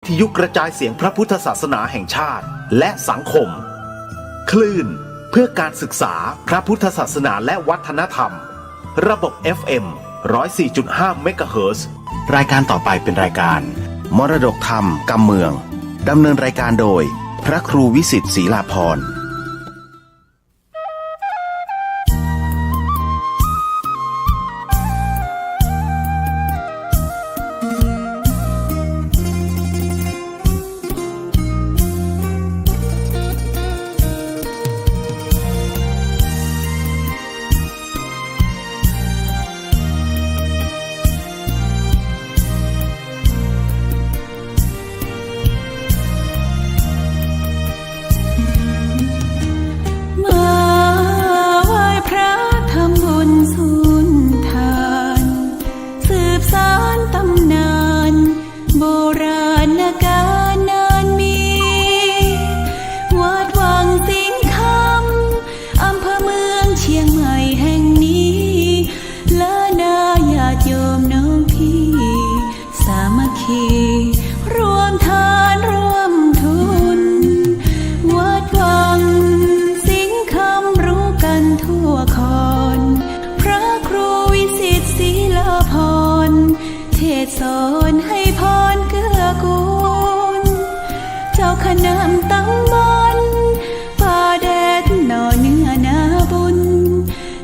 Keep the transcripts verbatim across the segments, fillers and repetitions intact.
ทยุกระจายเสียงพระพุทธศาสนาแห่งชาติและสังคม คลื่นเพื่อการศึกษาพระพุทธศาสนาและวัฒนธรรม ระบบ เอฟเอ็ม ร้อยสี่จุดห้า เมกะเฮิรตซ์ รายการต่อไปเป็นรายการ มรดกธรรมกำเมือง ดำเนินรายการโดย พระครูวิสิทธิ์ ศรีลาภรณ์ มาไหว้พระทำบุญสุนทาน สืบสานตำนาน โบราณกาลนานมี วัดวังสิงห์คำ อำเภอเมืองเชียงใหม่แห่งนี้ และนาญาติโยมน้องพี่ สามัคคี ร่วมทานร่วมทุน วัดวังสิงห์คำรู้กันทั่วคอน พระครูวิสิทธิ์ ศรีลาภรณ์ เทศน์สอนให้พรเกื้อกูล เจ้าคณะตำบลป่าแดดหน่อเนื้อนาบุญ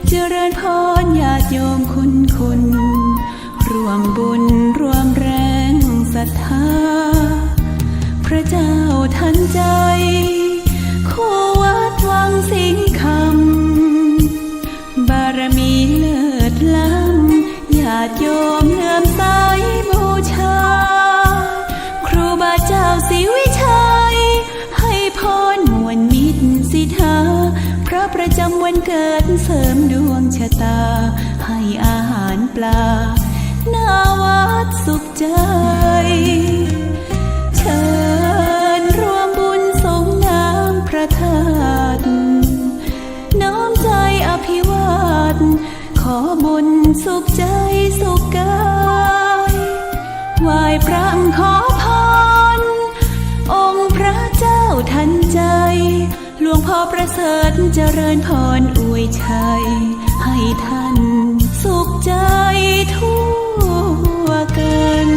เจริญพรญาติโยมคุณคุณ ร่วมบุญร่วมแรงศรัทธา พระเจ้าทันใจ คู่วัดวังสิงห์คำ บารมีเลิศล้ำ ญาติโยมเลื่อมใสบูชา ครูบาเจ้าศรีวิชัย ให้พรมวลมิตรสิทธา พระประจำวันเกิดเสริมดวงชะตา ให้อาหารปลา หน้าวัดสุขใจ เชิญร่วมบุญสรงน้ำพระธาตุ น้อมใจอภิวาท ขอบุญสุขใจสุขกาย ไหว้พระขอพร องค์พระเจ้าทันใจ หลวงพ่อประเสริฐเจริญพรอวยชัย ให้ท่านสุขใจทั่วกัน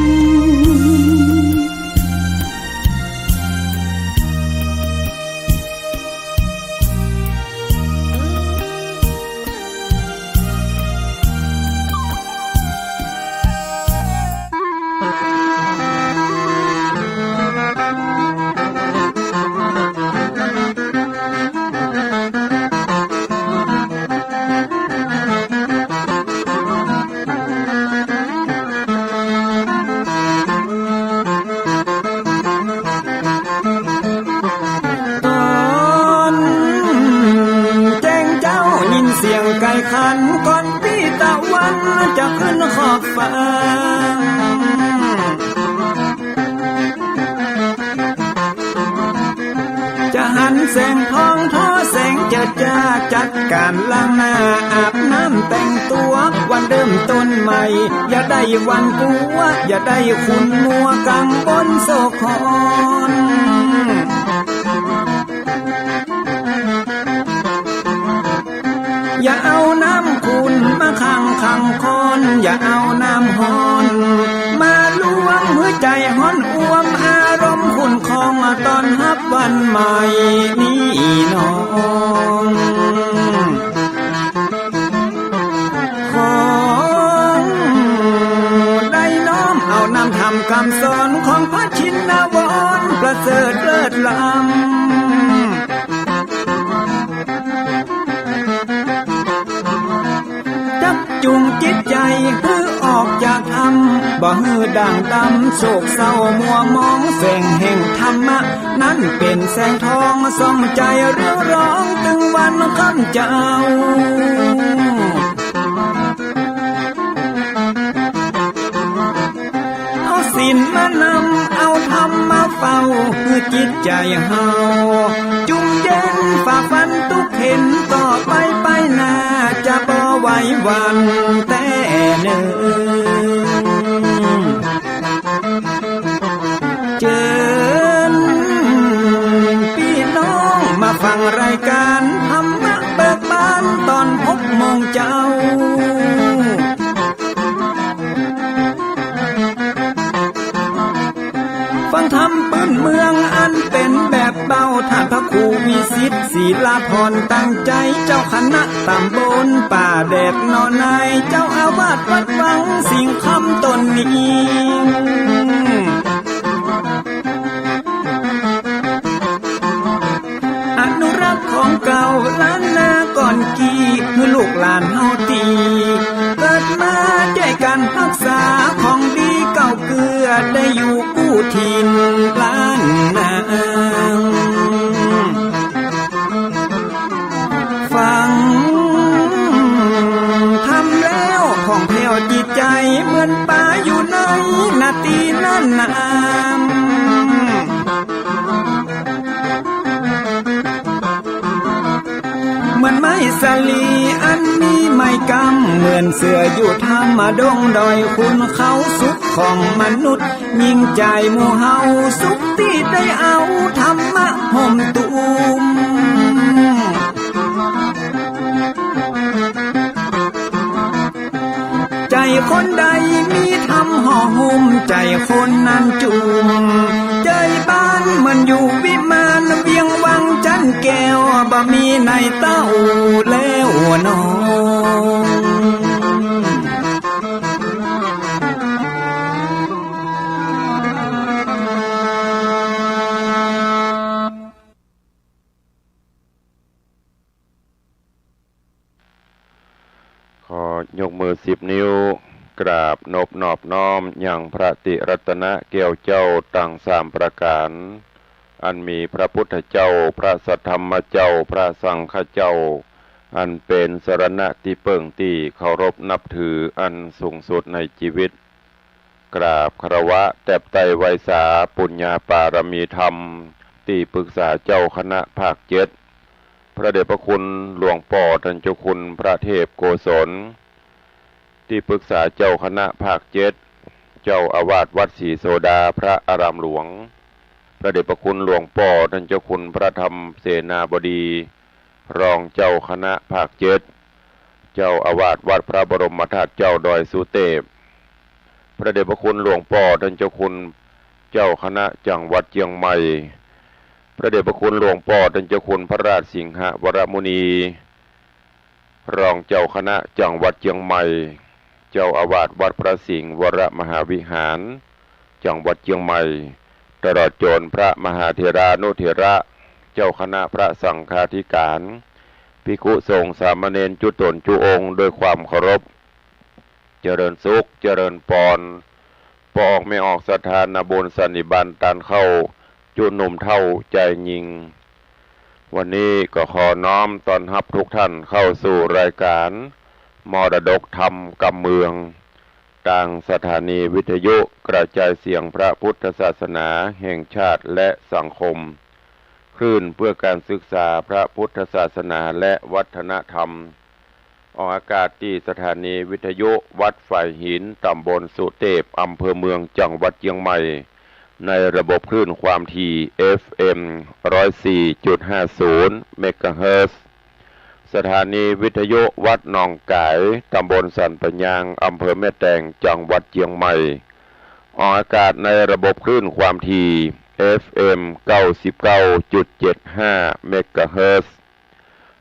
ตอนแจ้งเจ๊ายินเสียงไก่ขัน ก่อนปี้ตะวันจะขึ้นขอบฟ้า จะหันแสงทองทอแสงเจิดจ้า จัดการล้างหน้าอาบน้ำแต่งตั๋ว วันเริ่มต้นใหม่ อย่าได้หวั่นกั๋ว อย่าได้ขุ่นมัวกังวลโศกขอน อย่าเอาน้ำขุ่นมาขังขังคอน อย่าเอาน้ำฮ้อนมาลวง หื้อใจ๋ฮ้อนอ่วม อารมณ์ขุ่นคอง ต้อนฮับวันใหม่นี้น้อง ของได้น้อมเอานำธรรมกำสอน ของพระชินวรประเสริฐเลิศล้ำ จักจูงจิตใจ๋หื้อออกจากถ้ำ บ่หื้อด่างดำโศกเศร้ามัวหมอง แสงแห่งธรรมะนั้นเป๋นแสงทองส่องใจ๋เรืองรอง ตึงวันค่ำเจ๊า เอาศีลมานำ เอาธรรมมาเฝ้า หื้อจิตใจ๋เฮาจุ่มเย็น ฝ่าฟันตุ๊กข์เข็ญ ต่อไปไปหน้า จะบ่ไหวหวั่นแต๊เน่อ เจิ เจ้า ฟังธรรมปื้นเมืองอันเป๋นแบบเบา ต้านพระครูวิสิทธิ์ ศิลาภรณ์ ตั้งใจ๋ เจ้าคณะต๋ำบลป่าแดด หน่อใน เจ้าอาวาสวัดวังสิงห์คำต๋นนี้ อนุรักษ์ของเก่าล้านนาก่อนกี้ หื้อลูกหลานเฮาตี้เกิดมา จ้วยกั๋นฮักษาของดีเก่าเกื้อ ได้อยู่กู้ถิ่นล้านนา ฟังธรรมแล้วผ่องแผ้วจิตใจ๋ เหมือนป๋าอยู่ในนาตี้นั้นนา เหมือนไม้สาลีอันมีไม้กำ เหมือนเสืออยู่ถ้ำดงดอย ขุนเขาสุขของมนุษย์ ยิ่งใจ๋หมู่เฮาสุขตี้ได้เอาธรรมะห่มตุ้ม ใจ๋คนใดมีธรรมห่อหุ้ม ใจ๋คนนั้นจุ่ม ใจ๋บ้านเหมือนอยู่วิมาน เวียงวังจันแก้ว บ่มีในเต้าแล้วหนอ ขอยกมือสิบนิ้ว กราบนบนอบน้อมยังพระติรัตนะแก้วเจ้าตังสามประก๋าน อันมีพระพุทธเจ้า พระสัทธรรมเจ้า พระสังฆเจ้า อันเป๋นสรณะตี้เปิ้งตี้เคารพนับถืออันสูงสุดในจีวิต กราบคารวะแตบไต้ไหว้สาปุญญาปารมีธรรม ตี้ปรึกษาเจ้าคณะภาคเจ็ด พระเดชพระคุณหลวงป้อต้านเจ้าคุณพระเทพโกศล ตี้ปรึกษาเจ้าคณะภาคเจ็ด เจ้าอาวาสวัดศรีโสดาพระอารามหลวง พระเดชพระคุณหลวงป้อต้านเจ้าคุณพระธรรมเสนาบดี รองเจ้าคณะภาคเจ็ด เจ้าอาวาสวัดพระบรมธาตุเจ้าดอยสุเตพ พระเดชพระคุณหลวงป้อต้านเจ้าคุณเจ้าคณะจังหวัดเจียงใหม่ พระเดชพระคุณหลวงป้อต้านเจ้าคุณพระราชสิงหวรมุนี รองเจ้าคณะจังหวัดเจียงใหม่ เจ้าอาวาสวัดพระสิงห์วรมหาวิหาร จังหวัดเจียงใหม่ ตลอดจ๋นพระมหาเถรานุเถระ เจ้าคณะพระสังฆาธิการ ภิกขุสงฆ์สามเณรจุ๊ต๋นจุ๊องค์ด้วยความเคารพ เจริญสุข เจริญปอน ป้อออกแม่ออกศรัทธานาบุญสันนิบาตต้านเข้า จุ๊หนุ่มเฒ่าจายญิง วันนี้ก็ขอน้อมต้อนฮับทุกท่านเข้าสู่รายการมรดกธรรมกำเมือง ตางสถานีวิทยุกระจายเสียงพระพุทธศาสนาแห่งชาติและสังคม คลื่นเพื่อการศึกษาพระพุทธศาสนาและวัฒนธรรม ออกอากาศตี้สถานีวิทยุวัดฝายหิน ต๋ำบลสุเตพ อำเภอเมือง จังหวัดเจียงใหม่ ในระบบคลื่นความถี่ เอฟเอ็ม ร้อยสี่จุดห้าศูนย์ เมกะเฮิรตซ์ สถานีวิทยุวัดหนองก๋าย ต๋ำบลสันป่ายาง อำเภอแม่แตง จังหวัดเจียงใหม่ ออกอากาศในระบบคลื่นความถี่ เอฟเอ็ม เก้าสิบเก้าจุดเจ็ดห้า เมกะเฮิรตซ์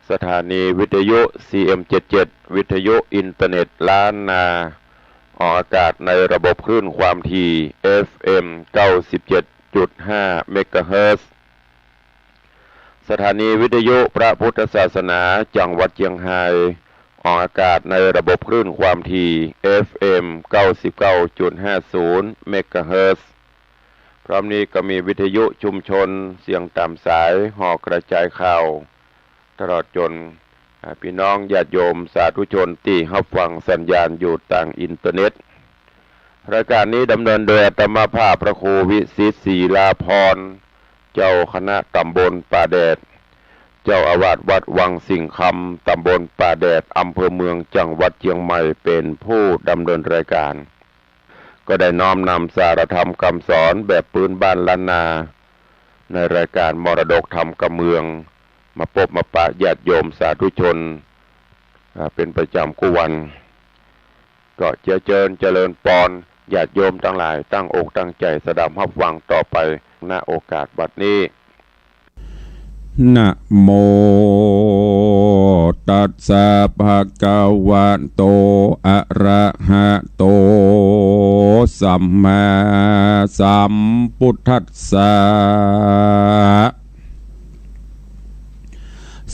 สถานีวิทยุ ซีเอ็มเจ็ดเจ็ด วิทยุอินเทอร์เน็ตล้านนา ออกอากาศในระบบคลื่นความถี่ เอฟเอ็ม เก้าสิบเจ็ดจุดห้า เมกะเฮิรตซ์ สถานีวิทยุพระพุทธศาสนาจังหวัดเจียงฮาย ออกอากาศในระบบคลื่นความถี่ เอฟเอ็ม เก้าสิบเก้าจุดห้าศูนย์ เมกะเฮิรตซ์ พร้อมนี้ก็มีวิทยุชุมชนเสียงต๋ามสาย ห่อกระจายข่าว ตลอดจ๋น อ่า ปี้น้องญาติโยมสาธุชนตี้ฮับฟังสัญญาณอยู่ตางอินเทอร์เน็ต รายการนี้ดำเนินโดยอาตมาภาพพระครูวิสิทธิ์ ศิลาภรณ์ เจ้าคณะต๋ำบลป่าแดด เจ้าอาวาสวัดวังสิงห์คำ ต๋ำบลป่าแดด อำเภอเมือง จังหวัดเจียงใหม่ เป๋นผู้ดำเนินรายการ ก็ได้น้อมนำสารธรรมกำสอนแบบปื้นบ้านล้านนา ในรายการมรดกธรรมกำเมือง มาปบมาปะญาติโยมสาธุชน อ่า เป๋นประจ๋ำกู้วัน ก็เจียเจิญเจริญปอน ญาติโยมตังหลายตั้งอกตั้งใจ๋สดับฮับฟังต่อไป ณ โอกาสบัดนี้ นะโมตัสสะ ภะคะวะโต อะระหะโต สัมมาสัมพุทธัสสะ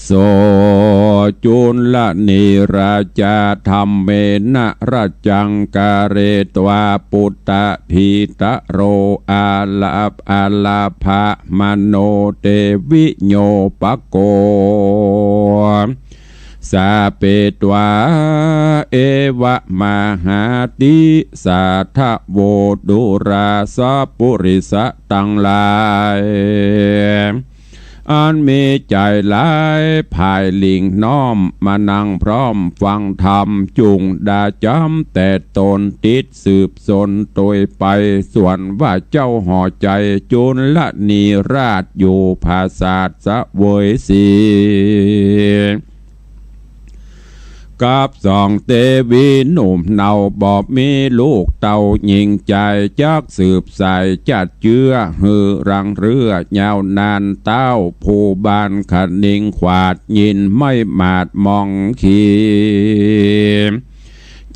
โส จุลนิราจา ธัมเมนะ รัจจัง กะเร ตวา ปุตตะ ภีตะโร อาลา อาลาภะ มโน เต วิโย ปะโก สาเป ตวา เอวะ มหาติ สาทะโว ดูรา สะปุริสะตังหลาย อันมีใจ๋หลายผายหลิ่งน้อม มานั่งพร้อมฟังธรรม จุ่งดาจ๋ำแต๊ตน ติดสืบสนตวยไป ส่วนว่าเจ้าห่อใจ๋ จุลนิราชอยู่ผาสาทเสวยสี กับสองเตวีหนุ่มเนา บ่มีลูกเต้าหญิงใจ๋ จักสืบสายจัดเจื้อ หื้อรังเรื้อยาวนานเต้า ผู้บ้านคะนิงขวาด ยินไม้หมาดมองขี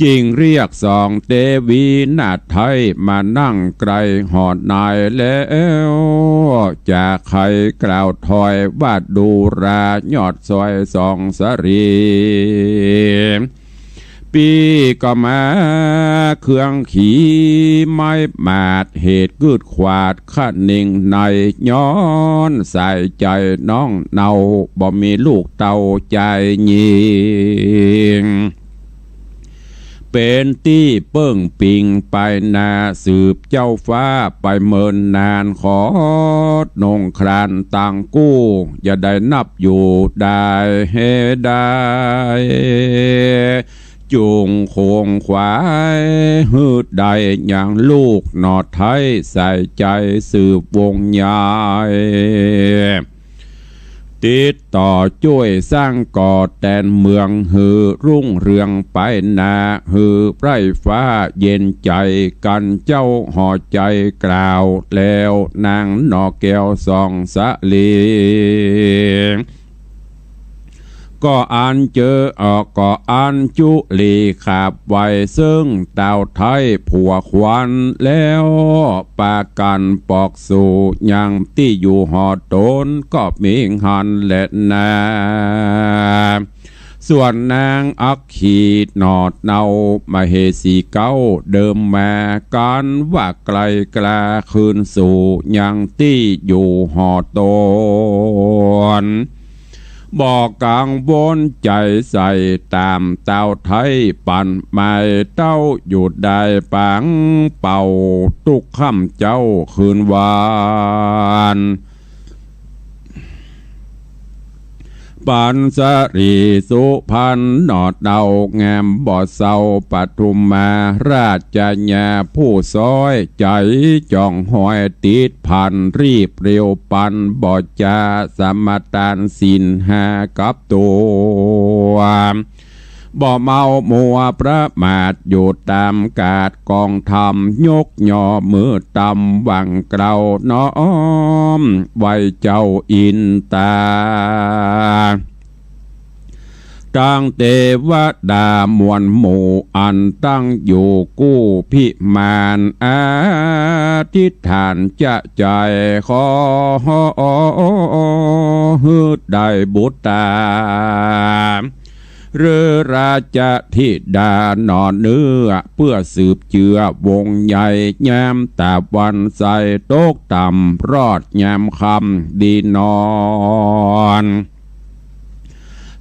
จึงเรียกสองเตวีนาฏไทย มานั่งใก้ห่อหน้าแล้ว จะใค่กล่าวถอยว่า ดูรายอดซอยสองสะหลี ปี้ก็มาเคืองขีไม้หมาด เหตุกึ๊ดขวาดคะนิงใน ย้อนสายใจ๋น้องเนา บ่มีลูกเต้าใจ๋หญิง เป๋นตี้เปิ้งปิงไปนา สืบเจ้าฟ้าไปเมินนาน ขอดนงครานตังกู้ อย่าได้นับอยู่ได้เฮได้ จุ่งโขงขวาย หื้อได้ยังลูกหน่อไทย สายใจ๋สืบวงใหญ่ ติดต่อจ้วยสร้างก่อแตนเมือง หื้อรุ่งเรืองไปหน้า หื้อไพร่ฟ้าเย็นใจ๋กั๋น เจ้าห่อใจ๋กล่าวแล้ว นางหน่อแก้วสองสะหลี ก็อันเจอออก ก็อันจุลีขาบไว้ เซิ่งเต้าไทยผัวขวัญแล้ว ปากั๋นปอกสู่ยังตี้อยู่หอต๋น ก็มีหั้นแลนา ส่วนนางอัคคีหน่อเนา มเหสีเก๊าเดิมมา กั๋นว่าไกลกล้าคืนสู่ยังตี้อยู่หอต๋น บ่กังวลใจ๋ใส่ต๋ามเต้าไทยปั๋น หมายเต้าอยู่ได้ปังเป่า ตุ๊กค่ำเจ๊าคืนวัน ปั๋นสะหลีสุพรรณหน่อเนา งามบ่เซา ปทุมมาราชญาผู้ซ้อย ใจ๋จ่องหอยติดพัน รีบเร็วปั๋นบ่จา สมาตานศีลห้ากับตั๋ว บ่เมามัวประมาท อยู่ต๋ามกาดกองธรรม ยกย่อมือต่ำ หวังเกล้าน้อมไหว้เจ้าอินตา ตังเตวดามวลหมู่ อันตั้งอยู่กู้พิมาน อธิษฐานจะใจ๋ขอ หื้อได้บุตรา หรือราชธิดาหน่อเนื้อ เปื้อสืบเจื้อวงใหญ่ ยามต๋ะวันใสตกต่ำ รอดยามค่ำดีนอน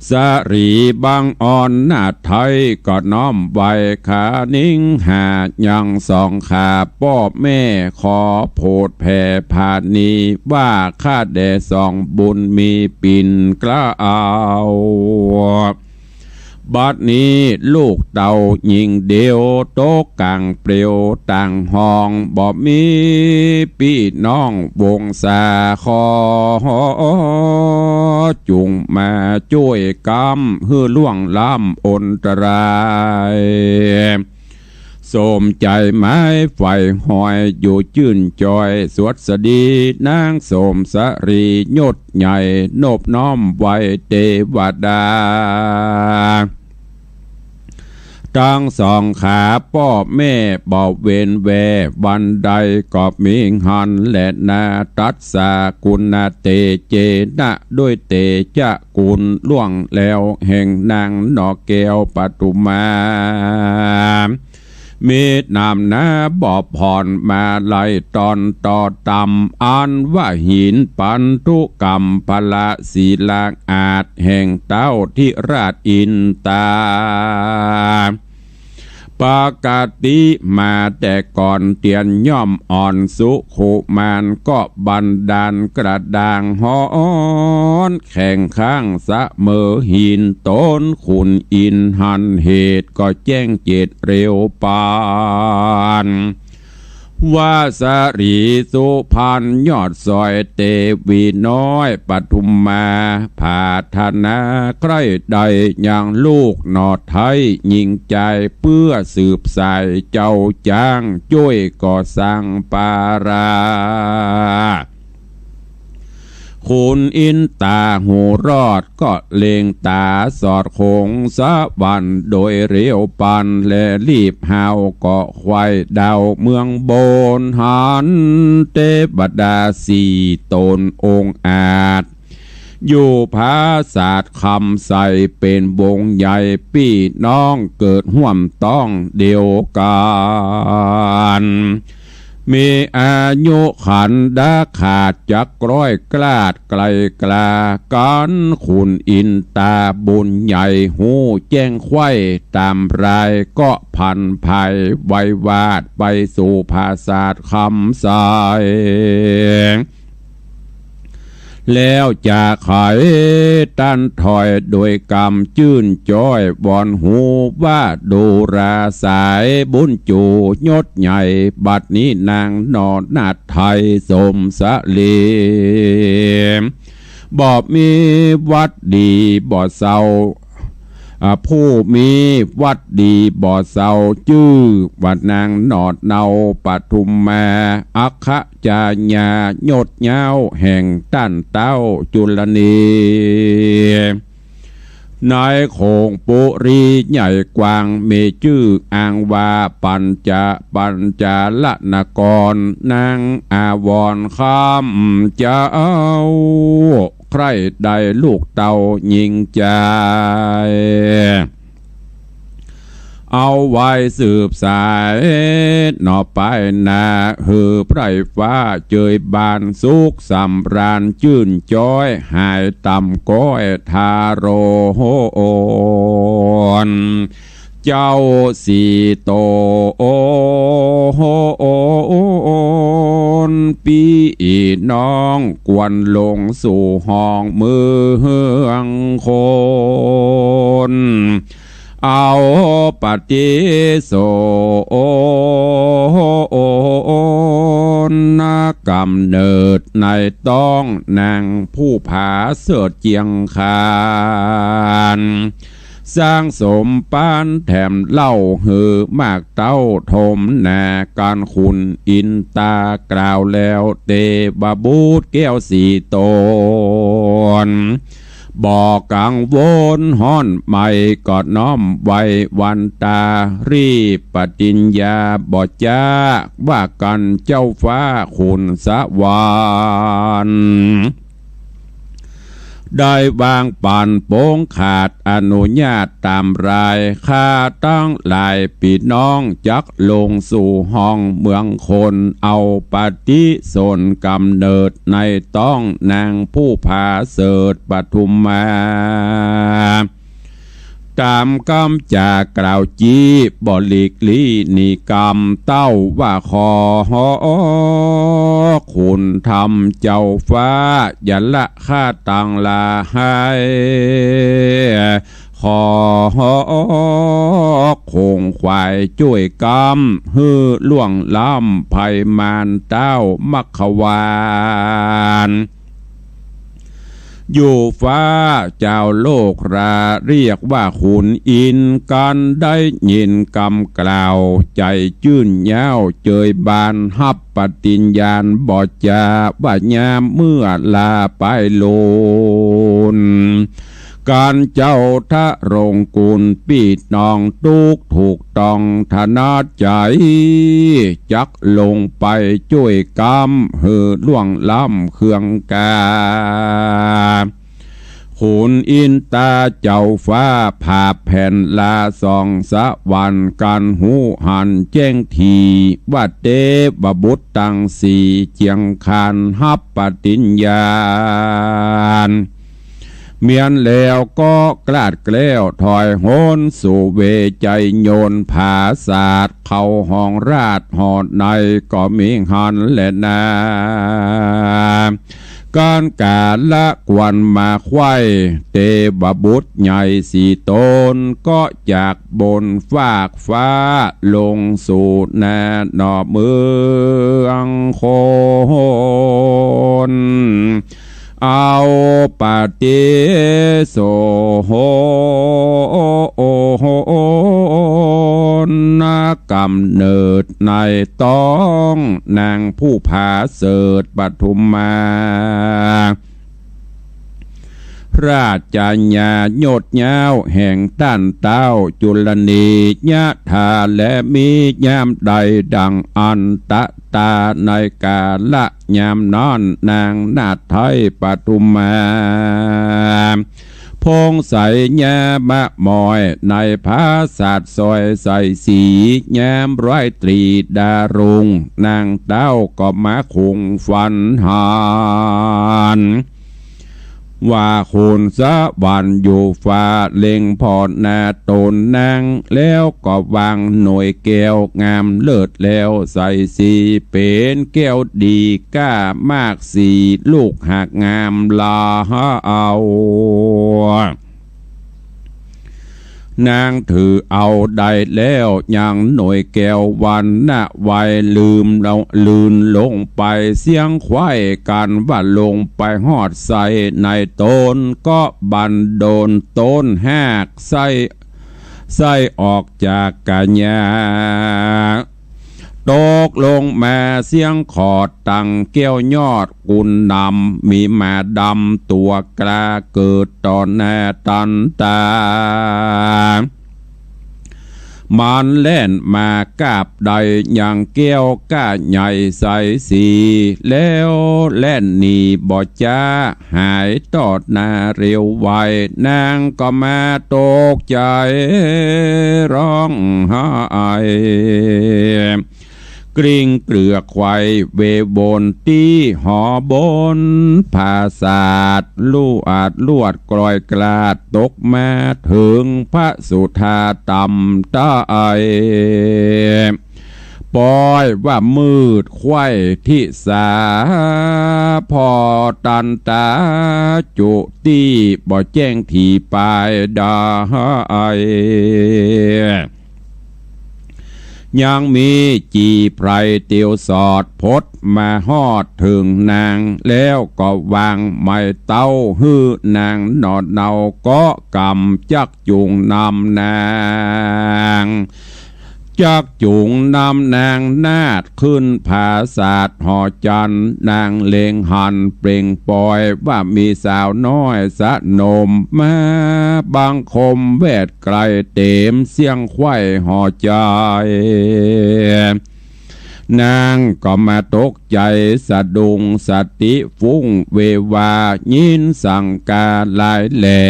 สะหลีบังออนนาถไทย ก็น้อมไหว้คะนิงห้ายังสองข้าป้อแม่ ขอโผดแผ่ผาณี ว่าข้าแด่สองบุญมีปิ่นเกล้า บัดนี้ลูกเต้าญิงเดียว ตกก๋างเปลวตางห้อง บ่มีปี้น้องวงศา ขอจุ่งมาจ้วยก๋ำ หื้อล่วงล้ำอันตราย สมใจ๋หมายใฝ่หอย อยู่จื้นจ้อยสวัสดี นางสมสรียศใหญ่ นบน้อมไหว้เตวดา ตังสองขาป้อแม่บ่เว้นแว่ วันใดก็มีหั้นแลนา ตัสสะกุณเตเจนะ ด้วยเตจะคุณล่วงแล้วแห่งนางหน่อแก้วปทุมมา มีน้ำหนาบ่ผ่อนมาลัยต๋อนต่อต่ำ อันว่าหินปันธุกรรมพละศิลาอาจแห่งเต้าธิราชอินตา ปกติมาแต่ก่อนเตียนย่อมอ่อนสุขุมาน ก็บันดาลกระด้างฮ้อนแข็งข้างเสมอหิน ต๋นขุนอินทร์หันเหตุ ก็แจ้งเจตเร็วปาน วาสรีสุพรรณยอดสอยเตวีน้อยปทุมมา ผาถนาใคร่ใด่ยังลูกหน่อไท้ญิงจาย เปื้อสืบสายเจ้าจ้าง จ้วยก่อสร้างปารา ขุนอินต๋าหูรอดก็เล็งต๋าสอดคงสวรรค์ โดยเร็วปานแลรีบฮาว ก็ไขว่ดาวเมืองบน หันเตวดาสี่ต๋นองอาจ อยู่ผาสาทคำใสเป๋นวงใหญ่ ปี้น้องเกิดฮ่วมต๊องเดียวกั๋น มีอายุขันดาขาดจักร้อยกลาด ไกลกล้ากั๋น ขุนอินต๋าบุญใหญ่ ฮู้แจ้งไขว่ต๋ามราย ก็ผันผายไววาดไปสู่ผาสาทคำใส แล้วจะไขตันถอยโดยกำจื้นจ้อย วอนฮู้ว่าดูราสายบุญจูยศใหญ่ บัดนี้นางหน่อนาฏไทยสมสลี บ่มีวัดดีบ่เซา อ่า ผู้มีวัดดีบ่เซา จื้อว่านางหน่อเนาปทุมมา อัคคจายายศยาวแห่งต้านเต้าจุลนี ในโขงปุรีใหญ่กว้าง มีจื้ออ้างว่าปัญจ ปัญจาลนคร นางอาวรณ์คำเจ้า ใคร่ได้ลูกเต้าญิงจาย เอาไว้สืบสายหน่อไปหน้า หื้อไพร่ฟ้าเจยบาน สุขสำราญจื้นจ้อย หายต่ำก้อยทาโรน เจ้าสี่ต๋น ปี้น้องควรลงสู่ห้องเมืองคน เอาปฏิสนกำเนิดในต๊องนางผู้ผาเสริฐเจียงคาน สร้างสมปานแถมเล่า หื้อมากเต้าทมนา ก๋านขุนอินต๋ากล่าวแล้ว เตวบุตรแก้วสี่ต๋น บ่กังวลฮ้อนไหม้ ก็น้อมไหว้วันตา รีบปฏิญญาบ่จ๊า ว่ากั๋นเจ้าฟ้าขุนสวรรค์ ได้วางปั๋นปงขาดอนุญาตต๋ามราย ข้าตังหลายปี้น้องจักลงสู่ห้องเมืองคน เอาปฏิสนกำเนิดในต๊องนางผู้ผาเสริฐปทุมมา ต๋ามกำจากล่าวจี้ บ่หลีกลี้หนีกำ เต้าว่าขอขุนธรรมเจ้าฟ้า อย่าละข้าตังหลาย ขอคงขวายจ้วยก๋ำ หื้อล่วงล้ำภัยมารเต้ามัคควาน อยู่ฟ้าจาวโลกรา เรียกว่าขุนอินทร์ กันได้ยินกำกล่าว ใจ๋จื้นเย้าเจยบาน ฮับปฏิญญาณบ่จ๋า ว่ายามเมื่อลาไปลูน ก๋านเจ้าทะรงกุลปี้น้อง ตุ๊กถูกต้องถนัดใจ๋ จักลงไปจ้วยก๋ำ หื้อล่วงล้ำเคืองกา ขุนอินต๋าเจ้าฟ้า ผาแผ่นลาส่องสวรรค์ กันฮู้หันแจ้งถี่ ว่าเตวบุตรตังสี่ เจียงคานฮับปฏิญญาณ เมียนแล้วก็กลาดแคล้วถอยหนสู่เว ใจ๋โยนผาสาท เข้าห้องราชย์หอใน ก็มีหันแลนา ก๋านก๋าละกวนมาไขว้ เตวบุตรใหญ่สี่ต๋น ก็จากบนฟากฟ้า ลงสู่นาหน่อเมืองคน เอาปฏิโสนกำเนิดในต๊อง นางผู้ผาเสริฐปทุมมา ราชญายศเย้าแห่งต้านเต้าจุลเนยยะถา และมียามใดดั่งอันตะตา ในกาละยามนั้น นางนาฏไทยปทุมมา พงไสยามะมอย ในผาสาทซอยไสสี ยามร้อยตรีดารุง นางเต้าก็มาคงฝันหัน ว่าคนสวรรค์อยู่ฟ้า เล็งผ่อหน้าต๋นนาง แล้วก็วางหน่วยแก้วงามเลิศแล้วไสสี เป๋นแก้วดีก้ามากสี่ ลูกหากงามหลาย นางถือเอาได้แล้ว ยังหน่วยแก้ววรรณะไว ลืมลง ลื่นลงไปเสี้ยงไขว้กั๋น ว่าลงไปฮอดใส่ในต๋น ก็บันดลต้นฮากไส้ ไส้ออกจากก๋ายา ตกลงมาเสี้ยงขอดตังแก้วยอดกุลนำ มีหมาดำตั๋วกล้าเกิดต่อหน้าตันต๋า มันแล่นมากาบได้ยังแก้วก้าใหญ่ใสสี แล้วแล่นหนีบ่จ๊า หายตอดหน้าเร็วไว นางก็มาตกใจ๋ฮ้องไห้ กลิ้งเกลือกไขว่เววนตี้หอบนผาสาท ลู่อาดลวดกลอยกลาดตกมาเถิงพระสุธาต่ำใต้ ปอยว่ามืดไขว่ทิศา ผ่อตันต๋าจุติบ่แจ้งถี่ปายได้ ยังมีจี่ไพรเตียวสอดพดมาฮอดเถิงนาง แล้วก็วางไม้เต๊าหื้อนางหน่อเนา เกาะกำจัก จุงนำนาง จักจุงนำนางนาฏขึ้นผาสาทหอจันทน์ นางเล็งหันเปล่งปอยว่ามีสาวน้อยสนมมาบังคมแวดไกลเต็มเสี้ยงไขว่หอใจ๋ นางก็มาตกใจ๋สะดุ้งสติฟุ้งเววา ยินสังกาหลายแหล่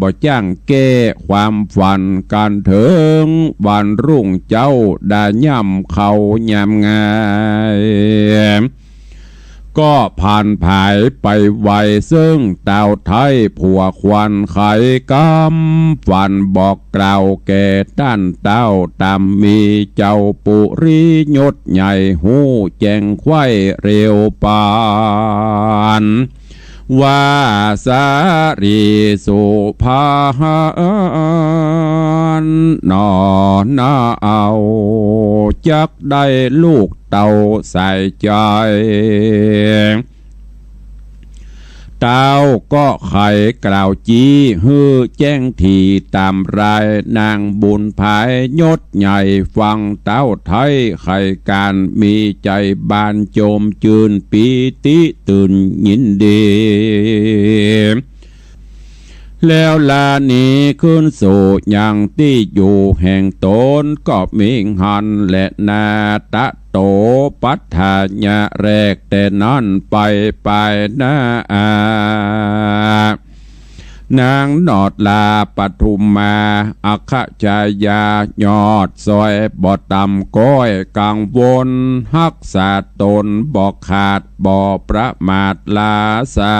บ่จ้างแก้ความฝัน กันเถิงวันรุ่งเจ๊าดาย่ำเข้ายามงาย ก็ผ่านผายไปไว เซิ่งต่าวไทยผัวควันไขกำฝันบอกกล่าวแก่ต้านเต้าต๋ามมีเจ้าปุริยศใหญ่ฮู้แจ้งไขว่เร็วปาน ว่าสารีสุพรรณหนอนาเอา จักได้ลูกเต้าใส่ใจ๋ เต้าก็ใค่กล่าวจี้หื้อแจ้งถี่ต๋ามราย นางบุญผายยศใหญ่ฟังเต้าไท้ใค่ก๋าน มีใจ๋บานโจมจื้นปีติตื่นยินดี แล้วลาหนีคืนสู่ยังตี้อยู่แห่งต๋น ก็มีหั้นแลนา ตะโตปัฏฐายะแรกแต่นั้นไป ปายหน้า นางหนอดลาปทุมมา อัคคชายายอดซอย บ่ต่ำก้อยกังวล ฮักษาต๋นบ่ขาด บ่ประมาทลาสา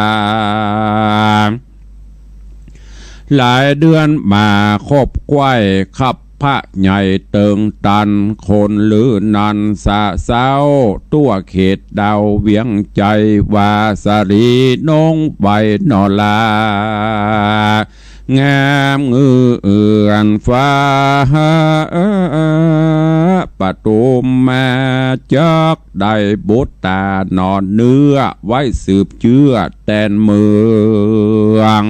หลายเดือนมาคบใค่ คับพระใหญ่เติงตัน คนลือนันสะเซ้า ตั้วเขตดาวเวียงใจ๋ ว่าสาลีนงใบหนอลา งามเงือนฟ้า ปทุมมา จักได้บุตรต๋าหนอเนื้อ ไว้สืบเจื้อแตนเมือง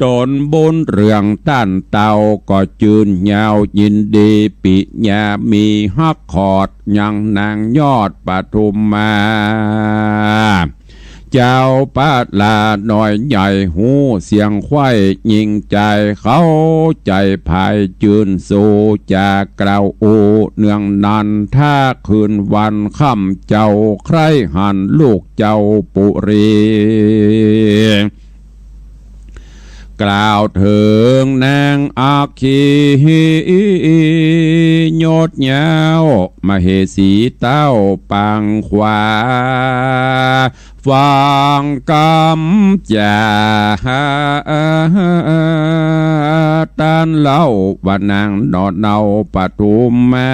ต๋นบุญเรืองต้านเต้า ก็จื้นยาวยินดี ปิญญามีฮักขอด ยังนางยอดปทุมมา เจ้าปะลาน้อยใหญ่ ฮู้เสียงใค่ยิ่งใจ๋ เข้าใจ๋ผายจื้นสู่ จะกล่าวอู้เนืองนัน ถ้าคืนวันค่ำเจ้า ใคร่หันลูกเจ้าปุรี กล่าวเถิงนางอัคคี ยศยาว มเหสีเต้าปางขวา ฟังกำจ๋าต้านเล่า ว่านางหนอเนาปทุมมา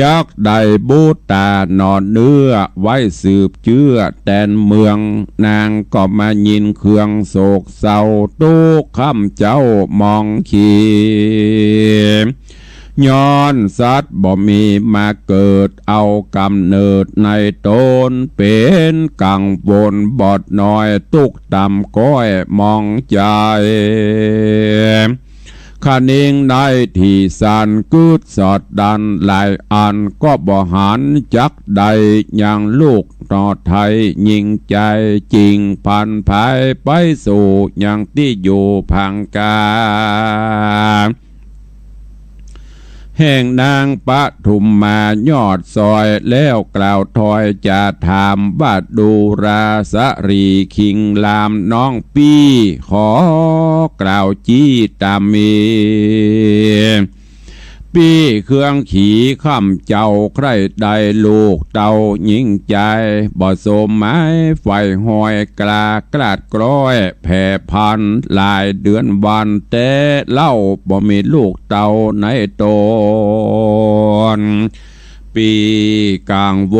จักได้บุตรต๋าหนอเนื้อ ไว้สืบเจื้อแตนเมือง นางก็มายินเครื่องโศกเศร้า ตุ๊กข์ค่ำเจ๊ามองขี ย้อนสัตว์บ่มีมาเกิด เอาก๋ำเนิดในต๋น เป๋นกังวลบอดน้อย ตุ๊กข์ต่ำก้อยมองใจ๋ คะนิงในตี้สัน กึ๊ดสอดดันหลายอัน ก็บ่หันจักได้ ยังลูกหนอไท้ยิ่งใจ๋ จิ่งผันผายไปสู่ยังตี้อยู่ผางกา แห่งนางปทุมมายอดซอย แล้วกล่าวถอยจะถามว่า ดูราสาลีคิงรามน้องปี้ ขอกล่าวจี้ต๋ามมี ปี้เครื่องขีค่ำเจ๊า ใคร่ได้ลูกเต้ายิ่งใจ๋ บ่สมหมายใฝ่ฮอย กล้ากลาดกล้อยแผ่พัน หลายเดือนวันแต่เล่า บ่มีลูกเต้าในต๋น ปี้กังว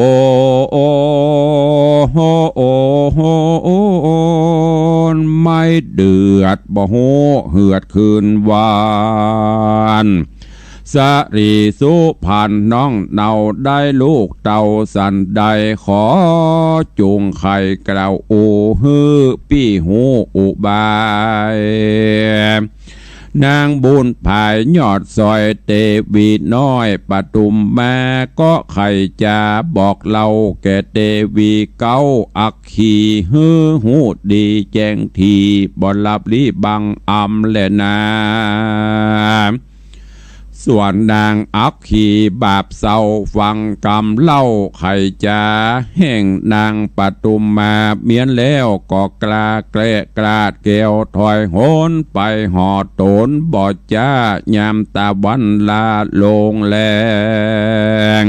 ล ไม่เดือด บ่ฮู้เหือดคืนวัน สาลีสุพรรณน้องเนาได้ลูกเต้าสันใด ขอจุ่งใค่กล่าวอู้หื้อปี้ฮู้อุบาย นางบุญผายยอดซอยเตวีน้อยปทุมมา ก็ใค่จะบอกเล่าแก่เตวีเก๊าอัคคี หื้อฮู้ดีแจ้งถี่ บ่ลับลี้บังอำแลนา ส่วนนางอัคคีบาปเศร้า ฟังกำเล่าใค่จะแห่งนางปทุมมา เมี้ยนแล้วก็กล้าแกล้กลาดแก้วถอยหนไปหอต๋น บ่จ๊ายามตะวันลาลงแลง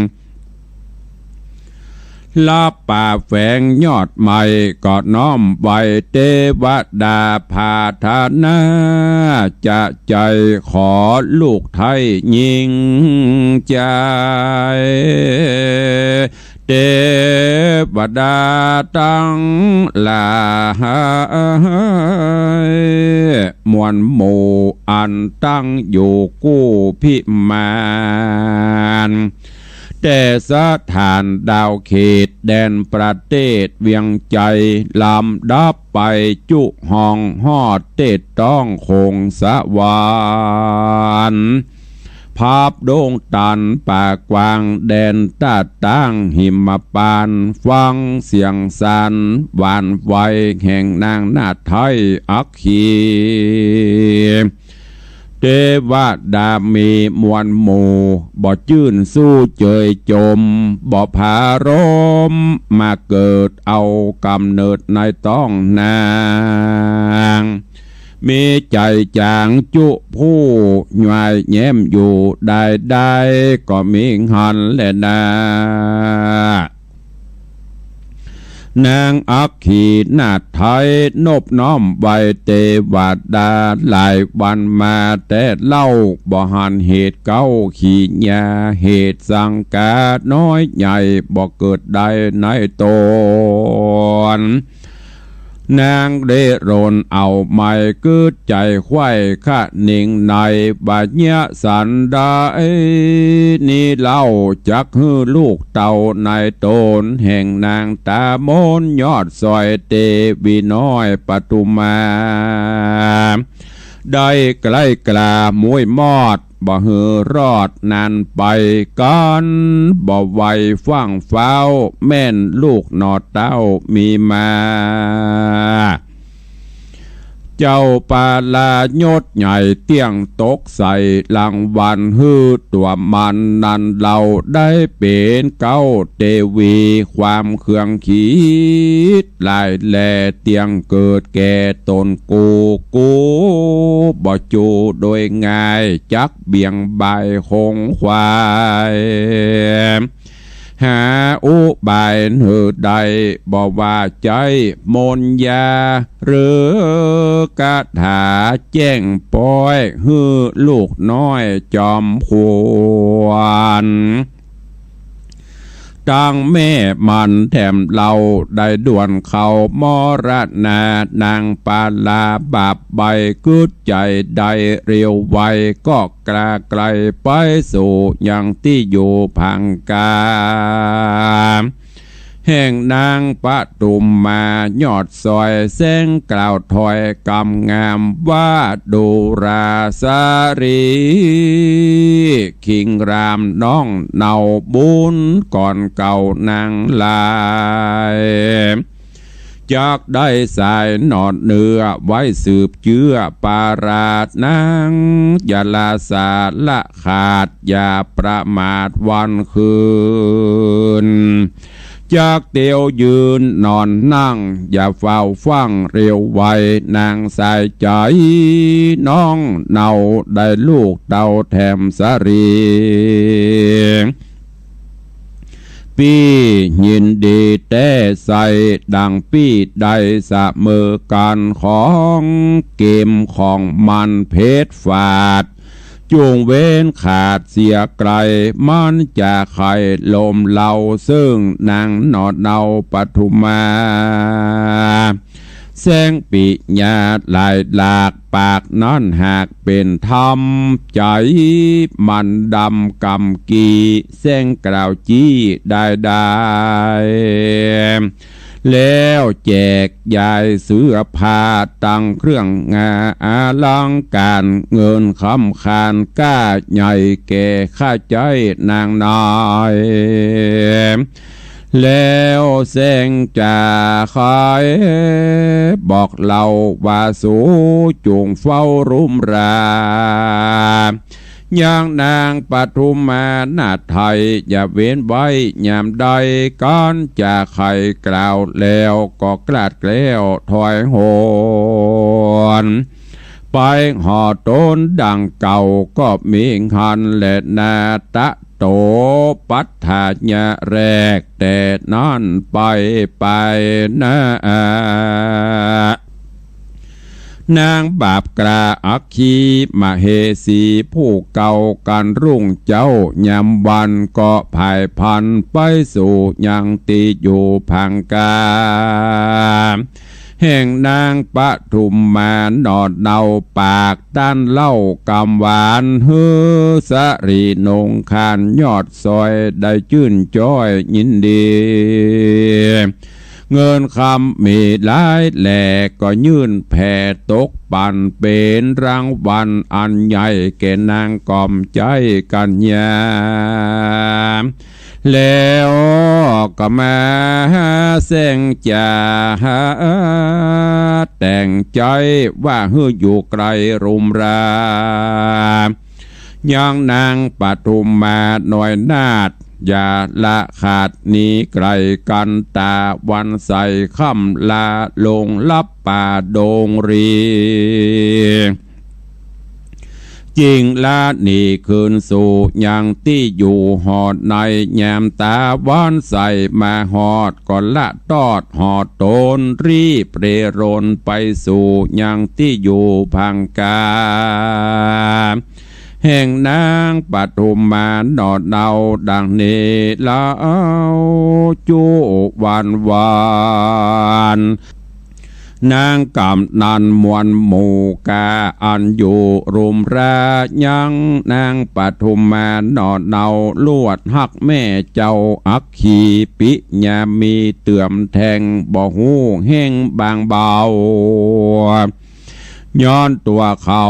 ลับป่าแฝงยอดไม้ก็น้อมไหว้เตวดาผาธนา จะใจ๋ขอลูกไท้ยิ่งใจ๋ เตวดาตังหลาย มวลหมู่อันตั้งอยู่กู้พิมาน แต่สถานดาวเขตแดนประเตศเวียงจันทน์ ลำดับไปจุห้องฮอดเตศต้องโขงสะหวรรค์ พับดงตันป่ากว้างแดนตะตางหิมปานต์ ฟังเสียงสรรหวั่นไหวแห่งนางนาฏไทยอัคคี เตวดามีมวลหมู่ บ่จื้นสู้เจยจม บ่ผารมมาเกิดเอาก๋ำเนิดในต้องนาง มีใจ๋จ๋างจุผู้ยวยแย้มอยู่ได้ได้ ก็มีหั้นแลนา นางอัคคีนาฏไทยนบน้อมไหว้เตวดาหลายวันมาแต่เล่า บ่หันเหตุเก๊าขี้ยา เหตุสังกาน้อยใหญ่บ่เกิดได้ในต๋น นางเร่ร่อนเอาใหม่ กึ๊ดใจ๋ใค่คะนิงใน บ่าเยียะสันใดนี้เล่า จักหื้อลูกเต้าในต๋นแห่งนางต๋ามนยอดสร้อยเตวีน้อยปทุมา ได้ใก้กล้ามุ้ยมอด บ่หื้อรอดนานไป กั๋นบ่ไหวฟั่งฟ้าว แม่นลูกหน่อเต้ามีมา เจ้าปรายศใหญ่เตี้ยงตกใส่รางวัลหื้อตั๋วมันนั้นเล่า ได้เป๋นเก๊าเตวีความเคืองขีด หลายแลเตี้ยงเกิดแก่ต๋นกู กูบ่จูโดยง่าย จักเบี่ยงบ่ายขงขวาย หาอุบายหื้อได้ บ่ว่าใจ๊มนต์ยา หรือกาถาแจ้งป๊อย หื้อลูกน้อยจอมขวัญ ตังแม่มันแถมเล่า ได้ด่วนเข้ามรณา นางปราบาปใบ้ กึ๊ดใจ๋ได้เร็วไว ก็กล้าไกลไปสู่ยังตี้อยู่ผางกา แห่งนางปทุมมายอดสร้อย แสงกล่าวถ้อยกำงามว่า ดูราสาลี คิงรามน้องเนาบุญ ก่อนเก่านางหลาย จักได้สายหนอดเนื้อ ไว้สืบเจื้อปราศนาง อย่าละสละขาด อย่าประมาทวันคืน จักเตียวยืนนอนนั่ง อย่าเฝ้าฟั่งเร็วไว นางสายใจ๋น้องเนา ได้ลูกเต้าแถมสาลี ปี้ยินดีแต๊ใส่ ดังปี้ได้เสมอกั๋น ของเกมของมันเภทฝาด จุ่งเว้นขาดเสียไกล มันจะใค่ลมเลา ซึ่งนางหนอเนาปทุมา แสงปิญญาหลายหลาก ปากนั้นหากเป๋นธรรม ใจ๋มันดำกำกี้ แสงกล่าวจี้ได้ได้ แล้วแจกยายเสื้อผ้า ตังเครื่องงาอลังก๋าน เงินคำคานก้าใหญ่แก่ข้าใจ๊นางน้อย แล้วแสงจะใค่บอกเล่าว่า สูจุ่งเฝ้ารุมรา ยังนางปทุมมานาฏไทย อย่าเว้นไว้ยามใด กั๋นจะใค่กล่าวแล้ว ก็กลาดแคล้วถอยหน ไปหอต๋นดังเก่า ก็มีหั้นแลนา ตะโตปัฏฐายะแรก แต่นั้นไปไปนา เ นางบาปกล้าอัคคีมเหสี ผู้เก่ากั๋นรุ่งเจ๊า ยามวันก็ผายพลันไปสู่ยังตี้อยู่ผางกา แห่งนางปทุมมาหน่อเนา ปากต้านเล่ากำหวาน หื้อสะหลีนงคานยอดซอย ได้จื้นจ้อยยินดี เงินคำมีหลายแหล่ ก็ยื่นแผ่ตกปั๋น เป๋นรางวัลอันใหญ่ แก่นางกล่อมใจ๊กั๋ญญา แล้วก็มาแซงจ๋า แต่งใจ๊ว่าหื้ออยู่ไกลรุมรา ยังนางปทุมมาหน่อยนาฏ อย่าละขาดหนีไกลกั๋น ต๋าวันใสค่ำลาลงลับป่าดงรี จึงละหนีคืนสู่ยังตี้อยู่หอดใน ยามต๋าวันใสมาฮอด ก็ละตอดหอดต๋น รีบเร่ร่อนไปสู่ยังตี้อยู่ผางกา แห่งนางปทุมมาหน่อเนา ดังนี้เล่า จุวันวาน นางกำนันมวลหมู่กา อันอยู่รุมรา ยังนางปทุมมาหน่อเนา ลวดฮักแม่เจ้าอัคคี ปิยามีเตื้อมแทง บ่ฮู้แห้งบางเบา ย้อนตั๋วเขา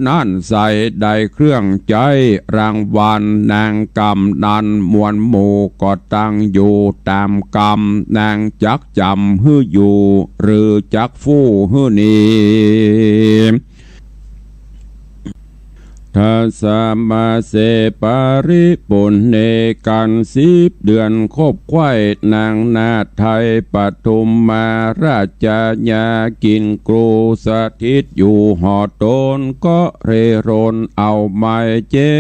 นั้นใส่ ได้เครื่องใจ๊รางวัล นางกำนันมวลหมู่ ก็ตั้งอยู่ต๋ามกำ นางจักจ๋ำหื้ออยู่ หรือจักฟู้หื้อหนี ทัสมาเส ปริปุณเณ กั๋นสิบเดือนครบไขว้ นางนาฏไทยปทุมมาราชญา กิ๋นครูสถิตอยู่หอต๋น ก็เร่ร่อนเอาไม้เจ็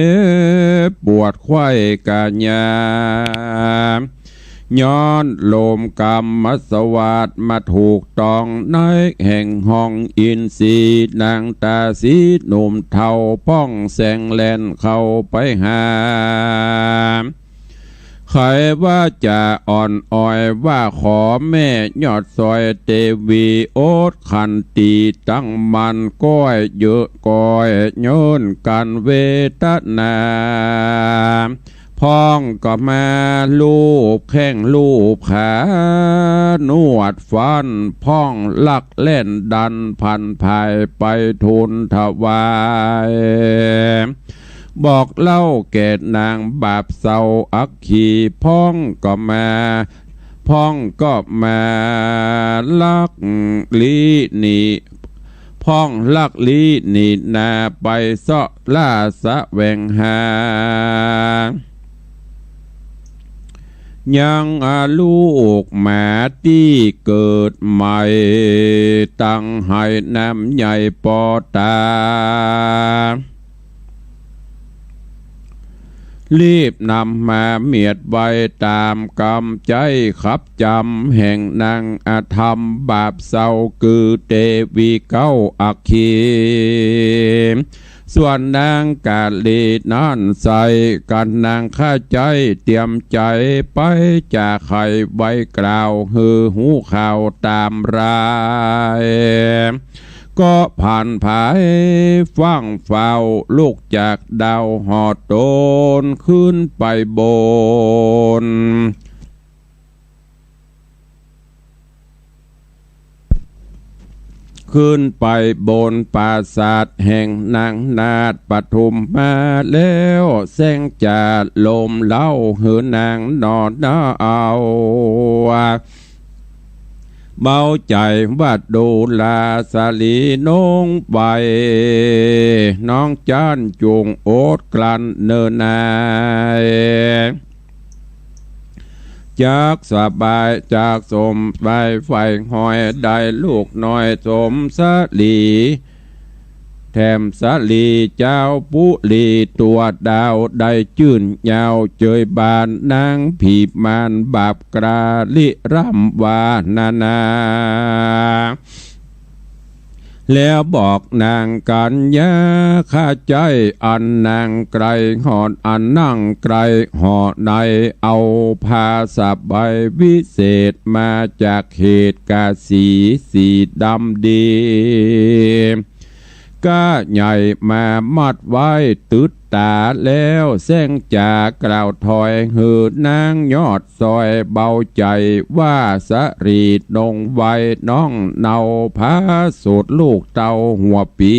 บปวดไขว้กัญญา ย้อนลมกรรมสวาทมาถูกต้อง ในแห่งห้องอินทรีย์ นางต๋าสีหนุ่มเฒ่า พ่องแสงแล่นเข้าไปหา ไขว่าจ๋าอ่อนอ้อย ว่าขอแม่ยอดซอยเตวี อดขันติตั้งมั่น ก้อยเยอะก้อยเยินกั๋นเวทนา พ่องก็มาลูบแข้งลูบขา นวดฟัน พ่องลักแล่นดันผันผายไปทูลถวาย บอกเล่าแก่นางบาปเศร้าอัคคี พ่องก็มา พ่องก็มาลักลี้หนี พ่องลักลี้หนีนาไปเซาะล่าแสวงหา ยังลูกหมาตี้เกิดใหม่ ตังไหน้ำใหญ่ปอต๋า รีบนำมาเมียดไว้ต๋ามกำใจ๊ขับจำ แห่งนางอธรรมบาปเศร้า คือเตวีเก๊าอัคคี ส่วนนางกาลีนั้นใส่กั๋นนางข้าใจ๊ เตรียมใจ๋ไปจ๋าไขไว้กล่าว หื้อฮู้ข่าวต๋ามราย ก็ผันผายฟั่งเฝ้า ลุกจากดาวหอต๋น ขึ้นไปบน ขึ้นไปบนปราสาทแห่งนางนาฏปทุมมาแล้ว แสงจ๋าลมเล้าหื้อนางหน่อเนา เบาใจ๋ว่าดูราสาลีนงไว้ น้องจั้นจุ่งอดกลั้นเนินนาย จักสบายจักสมบาย ใฝ่หอยได้ลูกน้อยสมสาลี แถมสาลีเจ้าปุรี ตั๋วดาวได้จื้นยาว เจยบานนางผีมารบาปกล้า ริร่ำว่านานา แล้วบอกนางกัญญา ข้าใจ๊อันนั่งใกล้หอด อันนั่งใกล้หอใน เอาผ้าสบายวิเศษมาจากเขตกาสี สีดำดี ก้าใหญ่มามัดไว้ตึดต๋า แล้วแส้งจ๋ากล่าวถอย หื้อนางยอดซอยเบาใจ๋ ว่าสะหลีดงไวน้องเนา ผาสูตรลูกเต้าหัวปี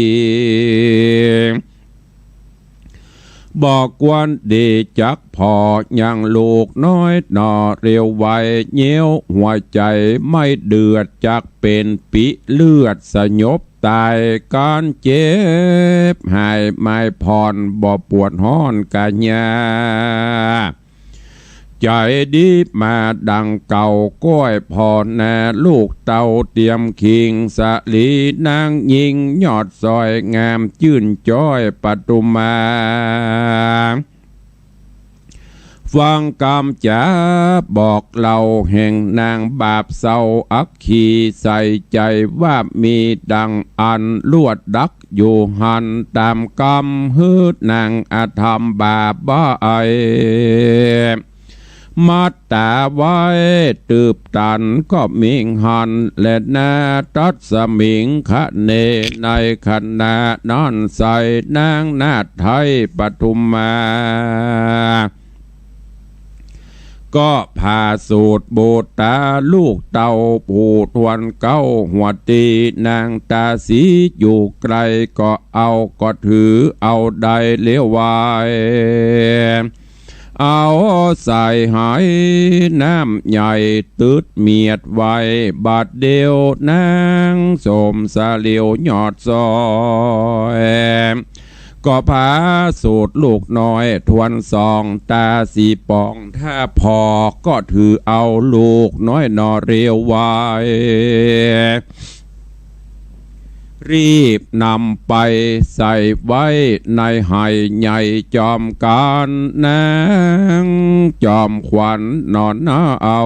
บ่ควรดีจักผ่อ ยังลูกน้อยหน่อเร็วไว เยี้ยวหัวใจ๋ไม่เดือด จักเป๋นปิเลือด สยบต๋าย ก๋านเจ็บหายไม้ผ่อน บ่ปวดฮ้อนกะยา ใจ๋ดีมาดังเก่า ก้อยผ่อนาลูกเต้าเตียมคิง สะหลีนางญิงยอดซอย งามจื้นจ้อยปทุมมา ฟังกำจ๋าบอกเล่าแห่งนางบาปเศร้าอัคคี ใส่ใจ๋ว่ามีดังอั้น ลวดดักอยู่หั้นต๋ามกำ หื้อนางอธรรมบาปบ่าย มัดต๋าไว้ตืบตันก็มิหั้นแลนา ตัดสมิงคะเน ในขณะนั้นใส่นางนาฏไทยปทุมมา ก็ผาสูตรบูต๋าลูกเต้าผู้ถ้วนเก๊าหัวตี้ นางตาสีอยู่ไกลก็เอา ก็ถือเอาได้เลี้ยวไว เอาใส่ไหน้ำใหญ่ตึดเมียดไว้ บาดเดียวนางสมสะเหลียวยอดซอย ก็ผาสูตรลูกน้อยถ้วนสอง ตาสีปองถ้าผ่อ ก็ถือเอาลูกน้อยหน่อเรียวไว้ รีบนำไปใส่ไว้ในไหใหญ่จอมกั๋น นางจอมขวัญหน่อนาเอา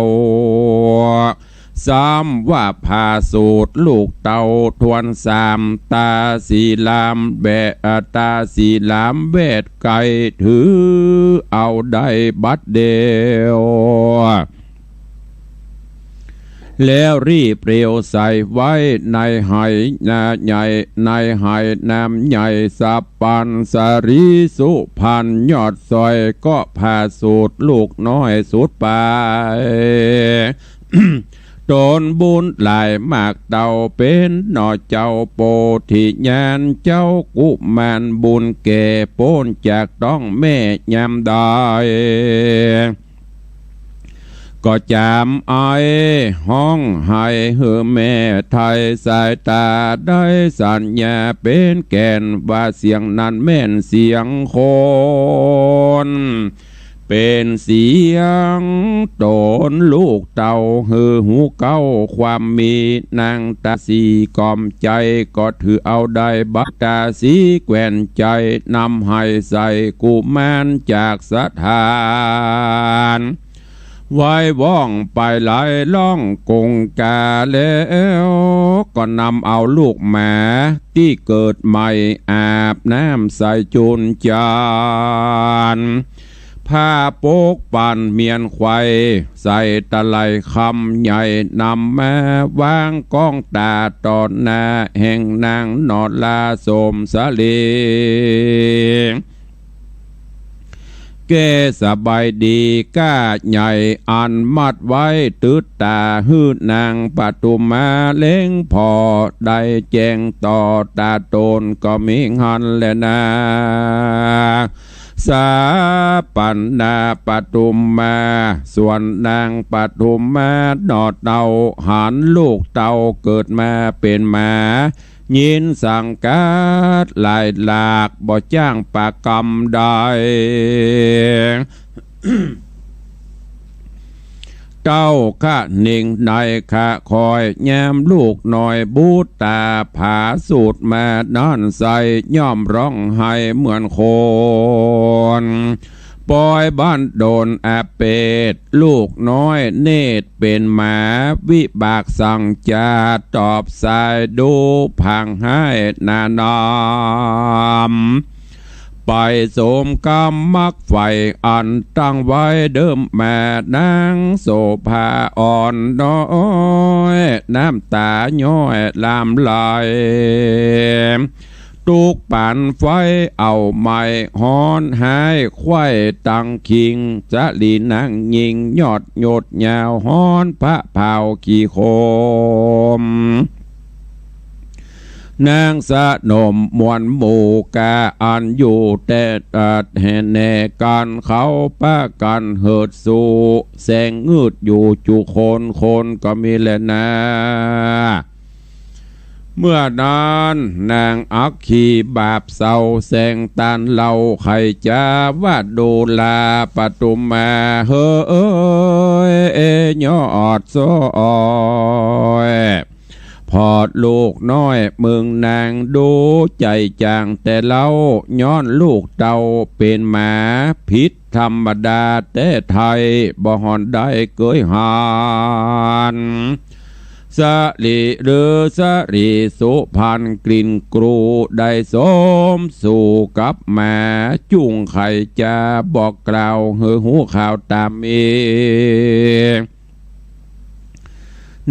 ซ้ำว่าผาสูตรลูกเต้าถ้วนสาม ตาสีหลามแบะ ตาสีหลามแวดไก่ ถือเอาได้บัดเดียว แล้วรีบเรียวใส่ไว้ในไหนาใหญ่ ในไหน้ำใหญ่สะปัน สะหลีสุพรรณยอดซอย ก็ผาสูตรลูกน้อยสุดไป ต๋นบุญหลายมากเต้าเป๋นหน่อเจ้าโปธิญาณ เจ้ากุมารบุญแก่ป๊นจากต๊องแม่ยามใด ก็จำไอฮ้องไห้หื้อแม่ไถ่สายต๋า ได้สัญญาเป๋นแก่นว่าเสียงนั้นแม่นเสียงคน เป๋นเสียงต๋นลูกเต้าหื้อฮู้เก๊าความมี นางตาสีก๋อมใจ๋ก็ถือเอาได้บัด ตาสีแกว่นใจ๋นำไหใส่กุมารจากสถาน ไหว้ว่องไปหลายล่องกงกาแล้ว ก็นำเอาลูกหมาตี้เกิดใหม่อาบน้ำใส่จุ่นจาน ผ้าโป๊กปันเมียนไขว่ใส่ตะไลคำใหญ่ นำมาวางก้องต๋าต่อหน้าแห่งนางหน่อลาสมสะเหลียง แก้สบายดีก้าใหญ่อันมัดไว้ตึดต๋าหื้อนางปทุมมาเล็งผ่อ ได้แจ้งต่อต๋าต๋นก็มิหั้นแลนา สาปันนาปทุมมา ส่วนนางปทุมมาหน่อเต้า หันลูกเต้าเกิดมาเป๋นหมา ยินสังกัดหลายหลาก บ่จ้างปากกำใด เต้าคะหนิงในคะคอย ยามลูกน้อยบุตตาผาสูตรมานั้นใส่ ย่อมฮ้องไห้เหมือนคน ปอยบ้านโดนอาเปศ ลูกน้อยเนตรเป๋นหมา วิบากสังจาตอบสาย ดูผางฮ้ายหนานำ ไปสมกำมักใฝ่อันตั้งไว้เดิมมา นางโสภาอ่อนน้อย น้ำตาย้อยหลั่งไหล ตุ๊กปันไฟเอาไหม้ฮ้อน ฮ้ายไขว้ตังคิง สะหลีนางญิงยอดยดยาวฮ้อน ผะเผาขี้โคม นางสนมมวลหมู่กา อันอยู่แต่ เอ่อ แห่แน่กั๋น เขาปากั๋นเหิดสู้ แสงงืดอยู่จุคน คนก็มีแลนา เมื่อนั้นนางอัคคีบาปเศร้า แสงตานเหล่าไขจ๋า ว่าดูราปทุมมา เฮ้ย เอย ยอดซ้อย ผ่อลูกน้อยเมืองนาง ดูใจ๋จ๋างแต่เล่า ย้อนลูกเต้าเป๋นหมา ผิดธรรมดาแต๊ไท้ บ่ห่อนได้เกยหัน สะหลีหรือสะหลีสุพรรณกลิ่นกรู ได้สมสู่กับหมา จุ่งไขจ๋าบอกกล่าว หื้อฮู้ข่าวต๋ามมี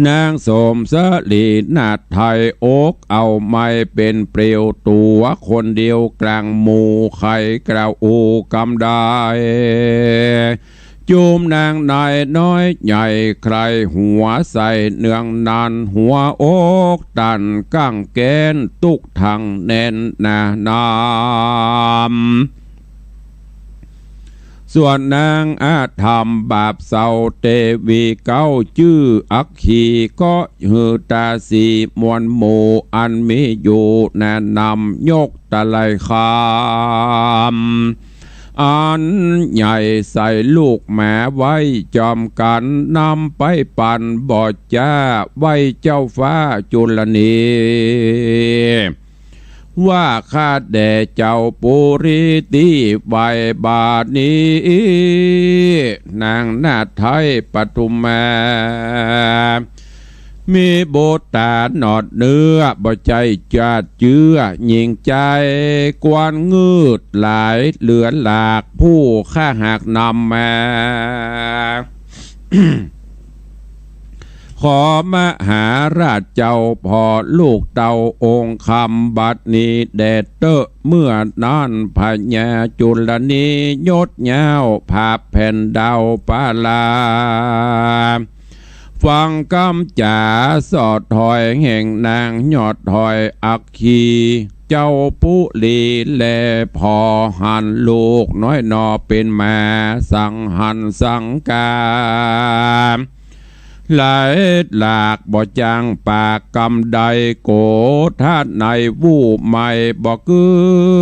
นางสมสะหลีนาถไทย อกเอาไหม้เป๋นเปลวตั๋วคนเดียวก๋างหมู่ ใค่กล่าวอู้กำใด จุมนางนายน้อยใหญ่ใคร่หัวใส่เนืองนั้น หัวอกตันก้างแก๊นตุ๊กถังแน่นหนานำ ส่วนนางอาธรรมบาปเศร้าเตวีเก๊า จื้ออัคคี ก็หื้อตาสีมวลหมู่ อันมีอยู่หนานำ ยกตะไลคาม อันใหญ่ใส่ลูกหมาไว้จอมกั๋น นำไปปั๋นบ่จ้า ไหว้เจ้าฟ้าจุลนี ว่าข้าแด่เจ้าปุรีตี้ไหว้บาดนี้ นางนาถไทยปทุมมา มีบุตรต๋าหนอดเนื้อ บ่ใจ้จาติเจื้อ ญิงใจ๊กว้านงืดหลายเหลือหลาก ผู้ข้าหากนำมา ขอมหาราชเจ้าผ่อลูกเต้าองค์คำบัดนี้แด่เต๊อะ เมื่อนั้นพญาจุลนียศยาวผาบแผ่นดาวปาลา ฟังกำจ๋าสอดถอยแห่งนางยอดถอยอัคคี เจ้าปุรีแล ผ่อหันลูกน้อยหนอเป๋นหมา สังหันสังกา ไหลหลากบ่จางปากกำใด โกธาตุในวู่ไหม้บ่กึ๊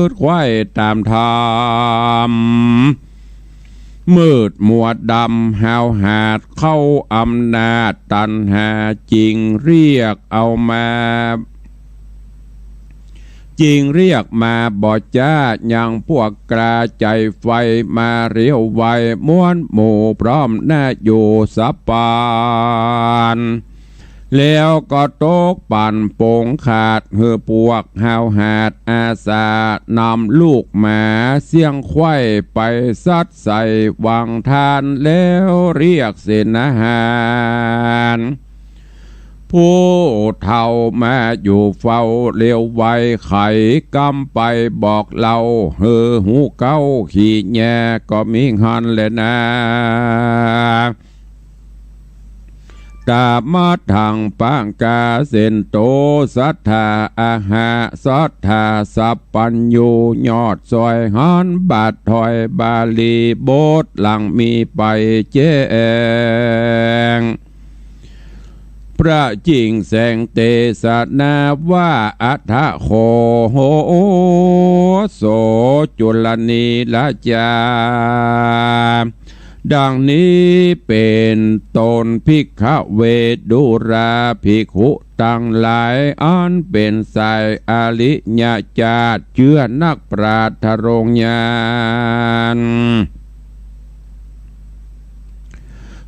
ดไขว้ต๋ามธรรม มืดมัวดำหาวหาดเข้าอำนาจตัณหา จึงเรียกเอามา จึงเรียกมาบ่จ้า ยังปวกกล้าใจ๋ไฟมาเร็วไว มวลหมู่พร้อมหน้าอยู่สับปาน แล้วก็ตกปันโป๋งขาด หื้อปวกหาวหาดอาสานำลูกหมาเสี้ยงไขว้ไปสัตย์ใส่วังทาน แล้วเรียกเสนาหาร ผู้เฒ่ามาอยู่เฝ้าเร็วไว ไขกำไปบอกเล่า หื้อฮู้เก๊าขี้แยก็มีหันแลนา ตามาทังปังกาเสนโต สัตถาอาหา สัตถาสัพพัญญู ยอดซอยหันบาทถอยบาลี บทหลังมีไปแจ้ง พระจิ่งแสงเตสนาว่า อัฏฐโข โห โส จุลนีลจา ดังนี้เป๋นต้น ภิกขเว ดูราภิกขุตังหลาย อันเป๋นสายอริยจาติ เจื้อนักปราชญ์ทรงญาณ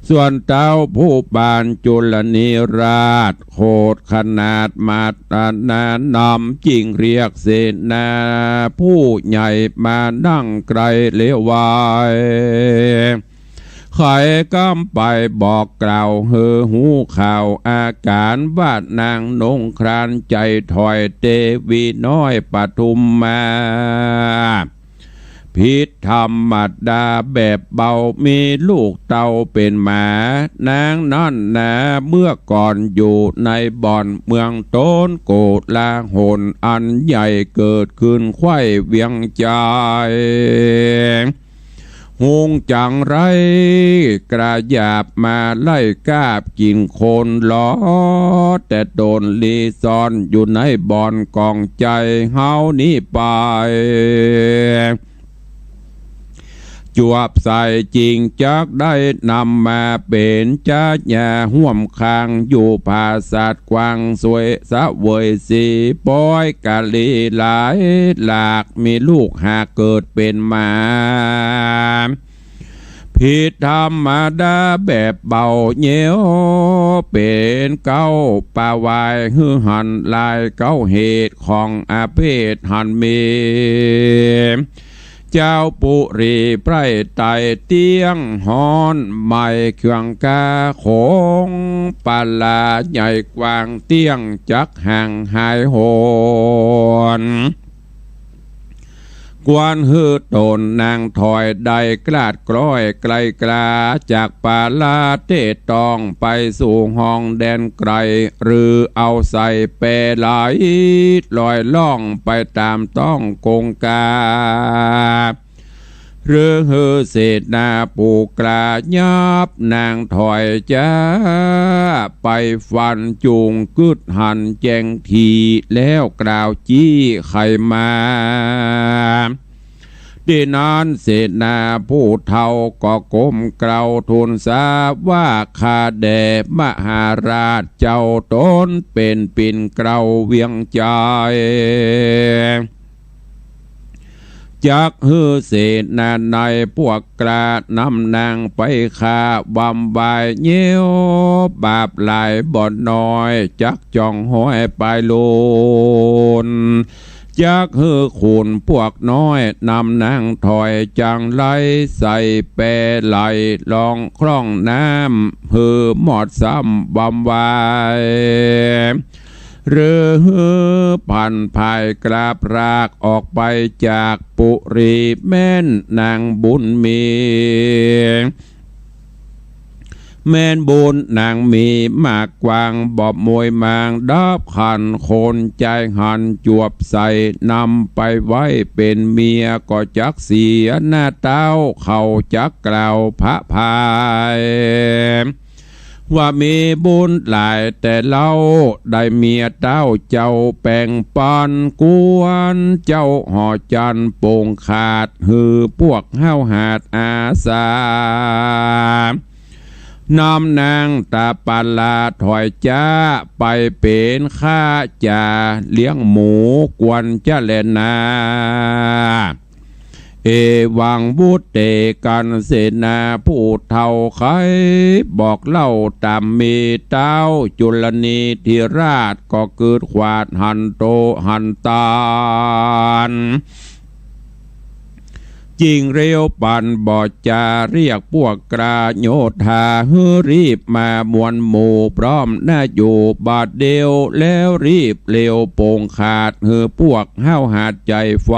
ส่วนเต้าผู้ปานจุลนีราช โขดขนาดมาดอาณานำ จึงเรียกเสนาผู้ใหญ่มานั่งไกลเหลียวไว ไขกำไปบอกกล่าวหื้อฮู้ข่าวอาก๋าน ว่านางนงครานใจ๋ถอยเตวีน้อยปทุมมา ผิดธรรมดาแบบเบา มีลูกเต้าเป๋นหมา นางนั้นนาเมื่อก่อนอยู่ในบ่อนเมืองโต๊น โกลาหลอันใหญ่เกิดขึ้นใคว่เวียงจันทน์ หุงจังไร กระหยาบมาไล่กาบกิ๋นคน เหลือแต่ต๋นลี้ซ่อนอยู่ในบ่อนก๋องใจ๋เฮานี้ไป จวบใส่จึงจักได้นำมาเป๋นจาญาฮ่วมข้าง อยู่ผาสาทกว้างสวยเสวยสี ปอยกะลีหลายหลาก มีลูกหากเกิดเป๋นหมา ผิดธรรมดาแบบเบาเยียว เป๋นเก๊าปาวายหื้อหันลายเก๊าเหตุของอาเพศหันมี เจ้าปุรีไพร่ไตเตี้ยงฮ้อนไหม้เครื่องกาของปาลาใหญ่กว้างเตี้ยงจักห่างหายโหน กวนหื้อต๋นนางถอยได้กลาดกล้อยไกลกลา จากปาลาเตะตองไปสู่ห้องแดนไกล หรือเอาใส่แปไหลลอยล่องไปต๋ามต้องกงกา หรือหื้อเสนาผู้กล้ายับนางถอยจ๊า ไปฟันจุงกึ๊ดหันแจ้งที แล้วกล่าวจี้ไขมา ตี้นั้นเสนาผู้เฒ่าก็ก้มเกล้าทูลสาว่า ข้าแด่มหาราชเจ้า ต๋นเป๋นปิ่นเกล้าเวียงจันทน์ จักหื้อเสนาในพวกกล้านำนางไปฆ่า วำวายเยียวบาปหลายบ่น้อย จักจ่องห้อยปายลูน จักหื้อขุนพวกน้อยนำนางถอยจังไรใส่แปไหลล่องคล่องน้ำ หื้อหมดซ้ำวำวาย หรือหื้อผันผายกราบรากออกไปจากปุรี แม่นนางบุญมี แม่นบุญนางมีมากกว้าง บ่มวยมางดับขัน คนใจ๋หันจวบใส่นำไปไว้เป๋นเมีย ก็จักเสียหน้าเต้า เขาจักกล่าวพระพาย ว่ามีบุญหลายแต่เล่า ได้เมียเต้าเจ้าแป๋งปัน กวนเจ้าหอจันทน์โป่งขาด หื้อพวกเฮาหาดอาสา นำนางตาปาลาถอยจ๊า ไปเป๋นข้าจ๋าเลี้ยงหมู กวนจะแลนา เอวังวุตเต กัณฑ์เสนาผู้เฒ่าไขบอกเล่าต๋ามมี เต้าจุลนีธิราชก็เกิดขวาดหันโตหันตาน จิ่งเร็วปันบ่จาเรียกพวกกล้าโยธา หื้อรีบมามวลหมู่พร้อมหน้าอยู่บาดเดียว แล้วรีบเร็วโป่งขาด หื้อพวกเฮาหาดใจ๋ไฟ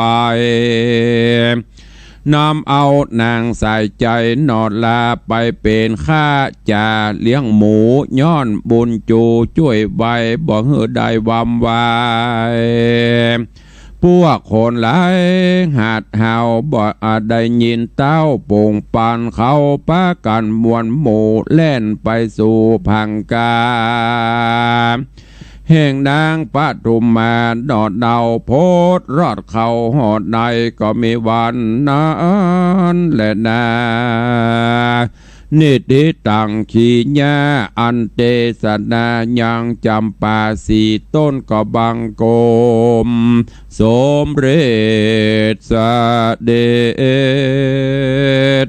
นำเอานางสายใจ๋หนอลา ไปเป๋นข้าจ๋าเลี้ยงหมู ย้อนบุญจูจ้วยไว้ บ่หื้อได้วำวาย พวกคนหลายหาดเฮาบ่อาจได้ยินเต้าโป่งปัน เขาปากั๋นมวลหมู่แล่นไปสู่ผังกา แห่งนางปทุมมา หนอเดาโพดรอดเข้าหอดใน ก็มีวันนั้นแลนา นิติตังขีญา อันเตสนายังจ๋ำปาสี่ต้น ก็บังคมสมเร็จเสด็จ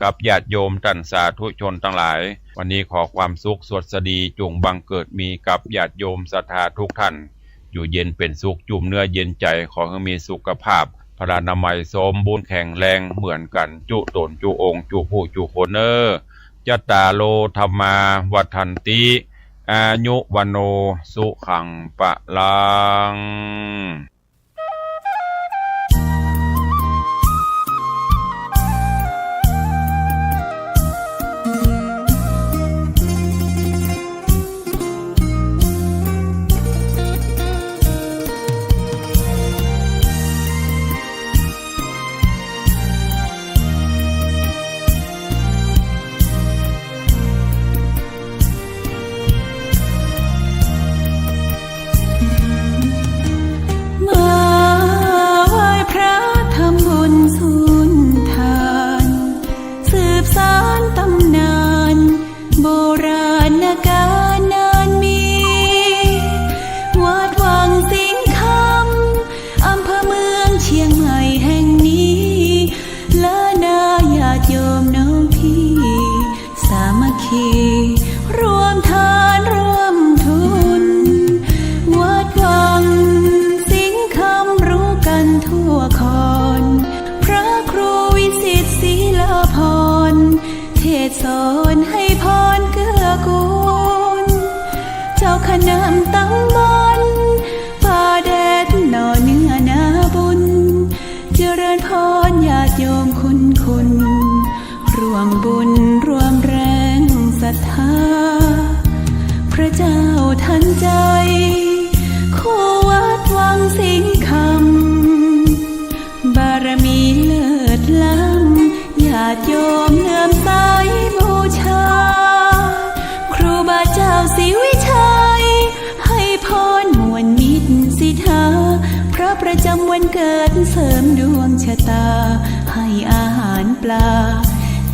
กับญาติโยมต้านสาธุชนตังหลาย วันนี้ขอความสุขสวัสดีจุ่งบังเกิดมีกับญาติโยมศรัทธาทุกท่าน อยู่เย็นเป๋นสุข จุ่มเนื้อเย็นใจ๋ ขอหื้อมีสุขภาพพลานามัยสมบูรณ์แข็งแรงเหมือนกั๋นจุ๊ต๋นจุ๊องค์จุ๊ผู้จุ๊คนเน่อ จัตตาโร ธัมมา วัฑฒันติ อายุ วัณโณ สุขัง พลัง มาไหว้พระทำบุญสุนทาน สืบสานต๋ำนานโบราณกาลนานมี วัดวังสิงห์คำ อำเภอเมืองเชียงใหม่แห่งนี้ และนาญาติโยมน้องพี่ สามัคคีร่วมทานร่วมทุน วัดวังสิงห์คำรู้กั๋นทั่วคอน พระครูวิสิตศรีลาภรณ์ เทศน์สอนให้พรเกื้อกูล เจ้าคณะตำบลป่าแดดหน่อเนื้อนาบุญ เจริญพรญาติโยมคุณคุณ ร่วมบุญร่วมแรงศรัทธา พระเจ้าทันใจ คู่วัดวังสิงห์คำ บารมีเลิศล้ำ ญาติโยมเลื่อมใสบูชา ครูบาเจ้าศรีวิชัย ให้พรม่วนมิตรสิทธา พระประจำวันเกิดเสริมดวงชะตา ให้อาหารปลา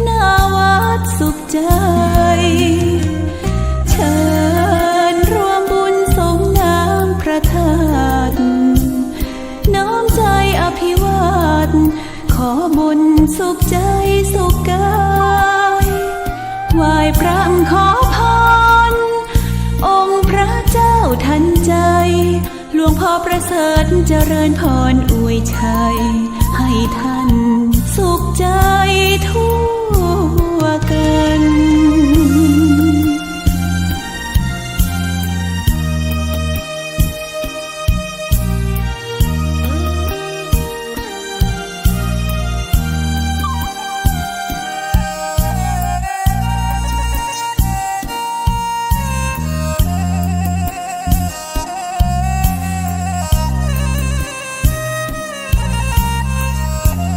หน้าวัดสุขใจ เชิญร่วมบุญสรงน้ำพระธาตุ น้อมใจอภิวาท ขอบุญสุขใจสุขกาย ไหว้พระขอพร องค์พระเจ้าทันใจ หลวงพ่อประเสริฐเจริญพรอวยชัย ให้ท่าน